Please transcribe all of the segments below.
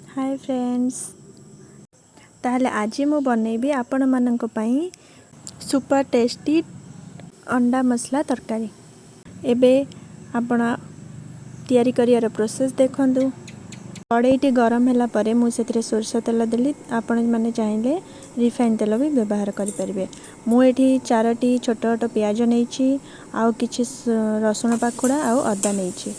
ହାଏ friends, ତାହେଲେ ଆଜି ମୁଁ ବନେଇବି ଆପଣମାନଙ୍କ ପାଇଁ ସୁପର ଟେଷ୍ଟି ଅଣ୍ଡା ମସଲା ତରକାରୀ। ଏବେ ଆପଣ ତିଆରି କରିବାର ପ୍ରୋସେସ୍ ଦେଖନ୍ତୁ। କଡ଼େଇଟି ଗରମ ହେଲା ପରେ ମୁଁ ସେଥିରେ ସୋରିଷ ତେଲ ଦେଲି। ଆପଣମାନେ ଚାହିଁଲେ ରିଫାଇନ୍ ତେଲ ବି ବ୍ୟବହାର କରିପାରିବେ। ମୁଁ ଏଠି 4ଟି ଛୋଟ ଛୋଟ ପିଆଜ ନେଇଛି, ଆଉ କିଛି ରସୁଣ ପାଖୁଡ଼ା ଆଉ ଅଦା ନେଇଛି।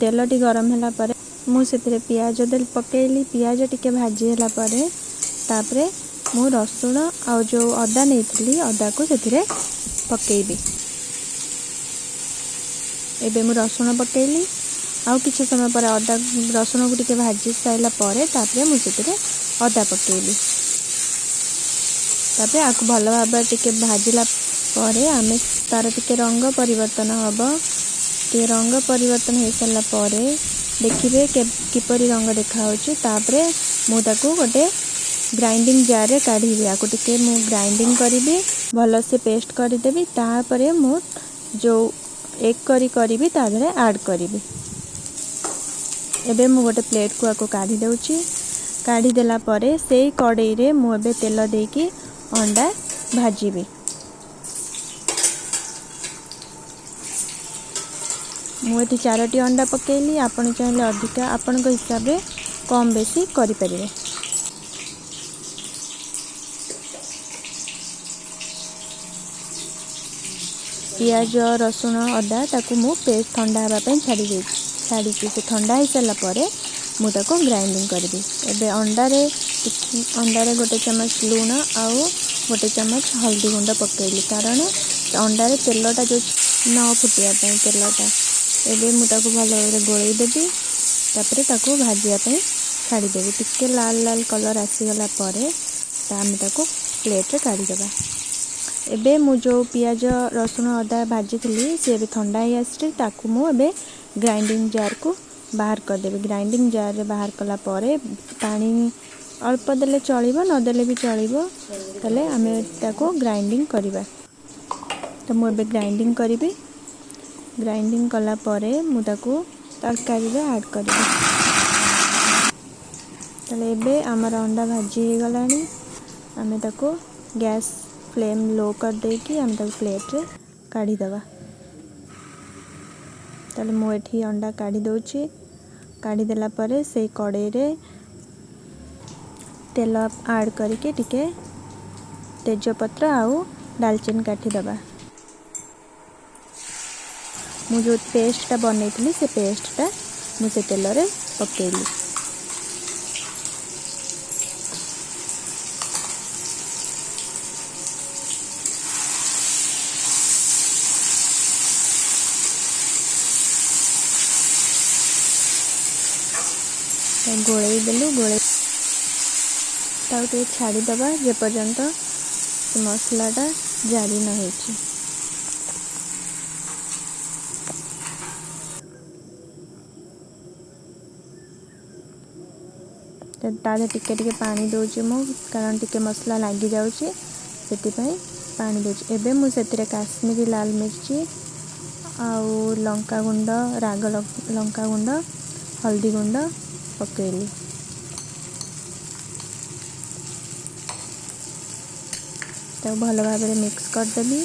ତେଲଟି ଗରମ ହେଲା ପରେ ମୁଁ ସେଥିରେ ପିଆଜ ଦେଲି ପକାଇଲି। ପିଆଜ ଟିକେ ଭାଜି ହେଲା ପରେ ତାପରେ ମୁଁ ରସୁଣ ଆଉ ଯେଉଁ ଅଦା ନେଇଥିଲି ଅଦାକୁ ସେଥିରେ ପକାଇବି। ଏବେ ମୁଁ ରସୁଣ ପକାଇଲି, ଆଉ କିଛି ସମୟ ପରେ ଅଦା ରସୁଣକୁ ଟିକେ ଭାଜି ସାରିଲା ପରେ ତାପରେ ମୁଁ ସେଥିରେ ଅଦା ପକାଇଲି। ତାପରେ ଆକୁ ଭଲ ଭାବରେ ଟିକେ ଭାଜିଲା ପରେ ଆମେ ତାର ଟିକେ ରଙ୍ଗ ପରିବର୍ତ୍ତନ ହେବ। ଟିକେ ରଙ୍ଗ ପରିବର୍ତ୍ତନ ହେଇସାରିଲା ପରେ ଦେଖିବେ କିପରି ରଙ୍ଗ ଦେଖାହେଉଛି। ତାପରେ ମୁଁ ତାକୁ ଗୋଟେ ଗ୍ରାଇଣ୍ଡିଙ୍ଗ ଜାର୍ରେ କାଢ଼ିବି। ଆକୁ ଟିକେ ମୁଁ ଗ୍ରାଇଣ୍ଡିଙ୍ଗ କରିବି, ଭଲସେ ପେଷ୍ଟ କରିଦେବି। ତାପରେ ମୁଁ ଯେଉଁ ଏଗ୍ କରି କରିବି ତା ଦେହରେ ଆଡ଼୍ କରିବି। ଏବେ ମୁଁ ଗୋଟେ ପ୍ଲେଟ୍କୁ ଆକୁ କାଢ଼ି ଦେଉଛି। କାଢ଼ିଦେଲା ପରେ ସେଇ କଡ଼େଇରେ ମୁଁ ଏବେ ତେଲ ଦେଇକି ଅଣ୍ଡା ଭାଜିବି। ମୁଁ ଏଠି 4ଟି ଅଣ୍ଡା ପକାଇଲି। ଆପଣ ଚାହିଁଲେ ଅଧିକା ଆପଣଙ୍କ ହିସାବରେ କମ୍ ବେଶୀ କରିପାରିବେ। ପିଆଜ, ରସୁଣ, ଅଦା ତାକୁ ମୁଁ ପେଷ୍ଟ ଥଣ୍ଡା ହେବା ପାଇଁ ଛାଡ଼ି ଦେଇଛି। ଛାଡ଼ିଛି। ସେ ଥଣ୍ଡା ହେଇସାରିଲା ପରେ ମୁଁ ତାକୁ ଗ୍ରାଇଣ୍ଡିଙ୍ଗ କରିବି। ଏବେ ଅଣ୍ଡାରେ ଗୋଟେ ଚାମଚ ଲୁଣ ଆଉ ଗୋଟେ ଚାମଚ ହଳଦୀ ଗୁଣ୍ଡ ପକାଇଲି, କାରଣ ଅଣ୍ଡାରେ ତେଲଟା ଯେଉଁ ନ ଫୁଟିବା ପାଇଁ ତେଲଟା। ଏବେ ମୁଁ ତାକୁ ଭଲ ଭାବରେ ଗୋଳେଇ ଦେବି। ତାପରେ ତାକୁ ଭାଜିବା ପାଇଁ ଛାଡ଼ିଦେବି। ଟିକେ ଲାଲ ଲାଲ କଲର୍ ଆସିଗଲା ପରେ ଆମେ ତାକୁ ପ୍ଲେଟ୍ରେ କାଢ଼ିଦେବା। ଏବେ ମୁଁ ଯେଉଁ ପିଆଜ, ରସୁଣ, ଅଦା ଭାଜିଥିଲି ସିଏ ଏବେ ଥଣ୍ଡା ହେଇ ଆସିଛି। ତାକୁ ମୁଁ ଏବେ ଗ୍ରାଇଣ୍ଡିଙ୍ଗ ଜାର୍କୁ ବାହାର କରିଦେବି। ଗ୍ରାଇଣ୍ଡିଙ୍ଗ ଜାର୍ରେ ବାହାର କଲା ପରେ ପାଣି ଅଳ୍ପ ଦେଲେ ଚଳିବ, ନଦେଲେ ବି ଚଳିବ। ତାହେଲେ ଆମେ ତାକୁ ଗ୍ରାଇଣ୍ଡିଙ୍ଗ କରିବା। ତ ମୁଁ ଏବେ ଗ୍ରାଇଣ୍ଡିଙ୍ଗ କରିବି। ଗ୍ରାଇଣ୍ଡିଙ୍ଗ କଲା ପରେ ମୁଁ ତାକୁ ତରକାରୀରେ ଆଡ଼୍ କରିବି। ତାହେଲେ ଏବେ ଆମର ଅଣ୍ଡା ଭାଜି ହେଇଗଲାଣି। ଆମେ ତାକୁ ଗ୍ୟାସ୍ ଫ୍ଲେମ୍ ଲୋ କରିଦେଇକି ଆମେ ତାକୁ ପ୍ଲେଟ୍ରେ କାଢ଼ିଦେବା। ତାହେଲେ ମୁଁ ଏଠି ଅଣ୍ଡା କାଢ଼ି ଦେଉଛି। କାଢ଼ିଦେଲା ପରେ ସେଇ କଡ଼େଇରେ ତେଲ ଆଡ଼୍ କରିକି ଟିକେ ତେଜପତ୍ର ଆଉ ଡାଲଚିନି କାଟିଦେବା। ମୁଁ ଯେଉଁ ପେଷ୍ଟଟା ବନେଇଥିଲି ସେ ପେଷ୍ଟଟା ମୁଁ ସେ ତେଲରେ ପକାଇଲି। ଗୋଳେଇ ଦେଲୁ, ଗୋଳେଇ ତାକୁ ଟିକେ ଛାଡ଼ିଦେବା ଯେପର୍ଯ୍ୟନ୍ତ ସେ ମସଲାଟା ଜାରି ନ ହେଇଛି। ତା ଦେହରେ ଟିକେ ଟିକେ ପାଣି ଦେଉଛି ମୁଁ, କାରଣ ଟିକେ ମସଲା ଲାଗିଯାଉଛି, ସେଥିପାଇଁ ପାଣି ଦେଉଛି। ଏବେ ମୁଁ ସେଥିରେ କାଶ୍ମୀରୀ ଲାଲ ମିର୍ଚି ଆଉ ଲଙ୍କାଗୁଣ୍ଡ, ରାଗ ଲଙ୍କାଗୁଣ୍ଡ, ହଳଦୀ ଗୁଣ୍ଡ ପକାଇଲି। ତାକୁ ଭଲ ଭାବରେ ମିକ୍ସ କରିଦେବି।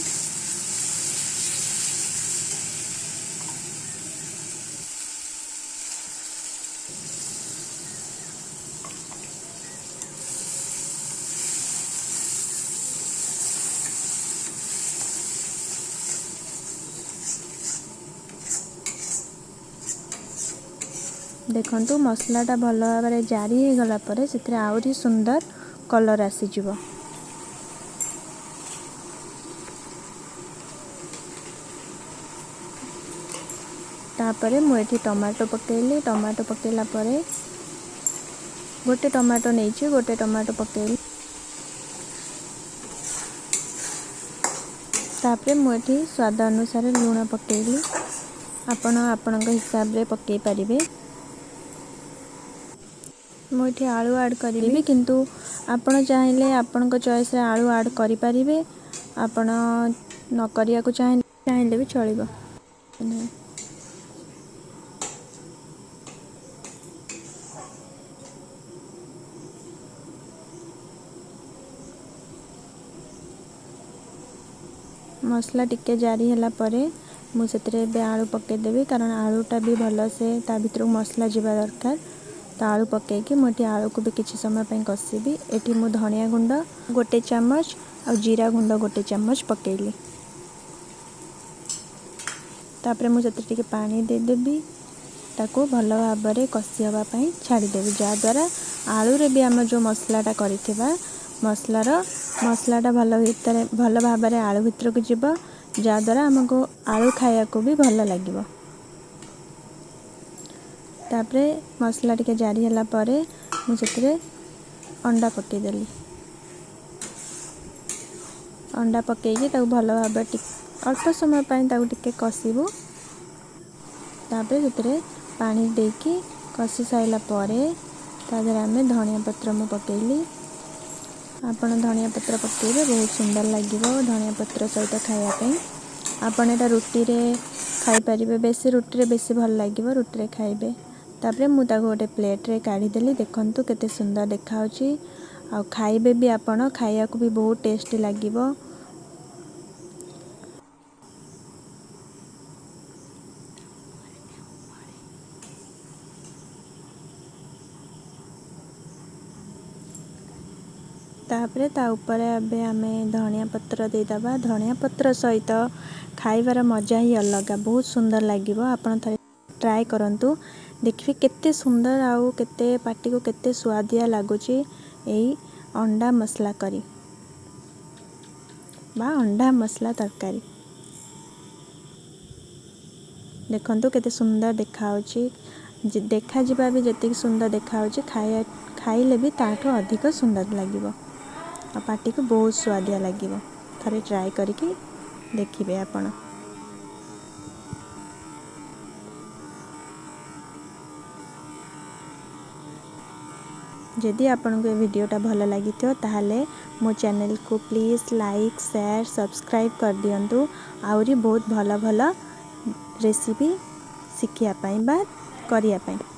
ଦେଖନ୍ତୁ ମସଲାଟା ଭଲ ଭାବରେ ଜାରି ହେଇଗଲା ପରେ ସେଥିରେ ଆହୁରି ସୁନ୍ଦର କଲର୍ ଆସିଯିବ। ତାପରେ ମୁଁ ଏଠି ଟମାଟୋ ପକାଇଲି। ଟମାଟୋ ପକାଇଲା ପରେ ଗୋଟେ ଟମାଟୋ ନେଇଛି, ଗୋଟେ ଟମାଟୋ ପକାଇଲି। ତାପରେ ମୁଁ ଏଠି ସ୍ୱାଦ ଅନୁସାରେ ଲୁଣ ପକାଇଲି। ଆପଣ ଆପଣଙ୍କ ହିସାବରେ ପକାଇ ପାରିବେ। ମୁଁ ଏଠି ଆଳୁ ଆଡ଼୍ କରିବି, କିନ୍ତୁ ଆପଣ ଚାହିଁଲେ ଆପଣଙ୍କ ଚଏସ୍ରେ ଆଳୁ ଆଡ଼୍ କରିପାରିବେ। ଆପଣ ନ କରିବାକୁ ଚାହିଁଲେ ବି ଚଳିବ। ମସଲା ଟିକେ ଜାରି ହେଲା ପରେ ମୁଁ ସେଥିରେ ଏବେ ଆଳୁ ପକାଇଦେବି, କାରଣ ଆଳୁଟା ବି ଭଲସେ ତା ଭିତରକୁ ମସଲା ଯିବା ଦରକାର। ତ ଆଳୁ ପକାଇକି ମୁଁ ଏଠି ଆଳୁକୁ ବି କିଛି ସମୟ ପାଇଁ କଷିବି। ଏଠି ମୁଁ ଧନିଆ ଗୁଣ୍ଡ 1 ଚାମଚ ଆଉ ଜିରା ଗୁଣ୍ଡ 1 ଚାମଚ ପକାଇଲି। ତାପରେ ମୁଁ ସେଥିରେ ଟିକେ ପାଣି ଦେଇଦେବି, ତାକୁ ଭଲ ଭାବରେ କଷି ହେବା ପାଇଁ ଛାଡ଼ିଦେବି, ଯାହାଦ୍ୱାରା ଆଳୁରେ ବି ଆମେ ଯେଉଁ ମସଲାଟା କରିଥିବା ମସଲାଟା ଭଲ ଭାବରେ ଆଳୁ ଭିତରକୁ ଯିବ, ଯାହାଦ୍ୱାରା ଆମକୁ ଆଳୁ ଖାଇବାକୁ ବି ଭଲ ଲାଗିବ। ତାପରେ ମସଲା ଟିକେ ଜାରି ହେଲା ପରେ ମୁଁ ସେଥିରେ ଅଣ୍ଡା ପକାଇଦେଲି। ଅଣ୍ଡା ପକାଇକି ତାକୁ ଭଲ ଭାବରେ ଅଳ୍ପ ସମୟ ପାଇଁ ତାକୁ ଟିକେ କଷିବୁ। ତାପରେ ସେଥିରେ ପାଣି ଦେଇକି କଷି ସାରିଲା ପରେ ତା ଦେହରେ ଆମେ ଧନିଆ ପତ୍ର ମୁଁ ପକାଇଲି। ଆପଣ ଧନିଆ ପତ୍ର ପକାଇବେ, ବହୁତ ସୁନ୍ଦର ଲାଗିବ ଧନିଆ ପତ୍ର ସହିତ ଖାଇବା ପାଇଁ। ଆପଣ ଏଇଟା ରୁଟିରେ ଖାଇପାରିବେ, ବେଶୀ ରୁଟିରେ ବେଶୀ ଭଲ ଲାଗିବ, ରୁଟିରେ ଖାଇବେ। ତାପରେ ମୁଁ ତାକୁ ଗୋଟେ ପ୍ଲେଟ୍ରେ କାଢ଼ିଦେଲି। ଦେଖନ୍ତୁ କେତେ ସୁନ୍ଦର ଦେଖାହେଉଛି, ଆଉ ଖାଇବେ ବି ଆପଣ, ଖାଇବାକୁ ବି ବହୁତ ଟେଷ୍ଟି ଲାଗିବ। ତାପରେ ତା ଉପରେ ଏବେ ଆମେ ଧନିଆ ପତ୍ର ଦେଇଦେବା। ଧନିଆ ପତ୍ର ସହିତ ଖାଇବାର ମଜା ହିଁ ଅଲଗା, ବହୁତ ସୁନ୍ଦର ଲାଗିବ। ଆପଣ ଥରେ ଟ୍ରାଏ କରନ୍ତୁ, ଦେଖିବେ କେତେ ସୁନ୍ଦର ଆଉ କେତେ ପାଟିକୁ କେତେ ସୁଆଦିଆ ଲାଗୁଛି ଏଇ ଅଣ୍ଡା ମସଲା କରି ବା ଅଣ୍ଡା ମସଲା ତରକାରୀ। ଦେଖନ୍ତୁ କେତେ ସୁନ୍ଦର ଦେଖାହେଉଛି, ଦେଖାଯିବା ବି ଯେତିକି ସୁନ୍ଦର ଦେଖାହେଉଛି, ଖାଇଲେ ବି ତାଠୁ ଅଧିକ ସୁନ୍ଦର ଲାଗିବ ଆଉ ପାଟିକୁ ବହୁତ ସୁଆଦିଆ ଲାଗିବ। ଥରେ ଟ୍ରାଏ କରିକି ଦେଖିବେ ଆପଣ। ଯଦି ଆପଣଙ୍କୁ ଏ ଭିଡ଼ିଓଟା ଭଲ ଲାଗିଥିବ ତାହେଲେ ମୋ ଚ୍ୟାନେଲକୁ ପ୍ଲିଜ୍ ଲାଇକ୍, ସେୟାର, ସବସ୍କ୍ରାଇବ୍ କରିଦିଅନ୍ତୁ। ଆହୁରି ବହୁତ ଭଲ ଭଲ ରେସିପି ଶିଖିବା ପାଇଁ ବା କରିବା ପାଇଁ।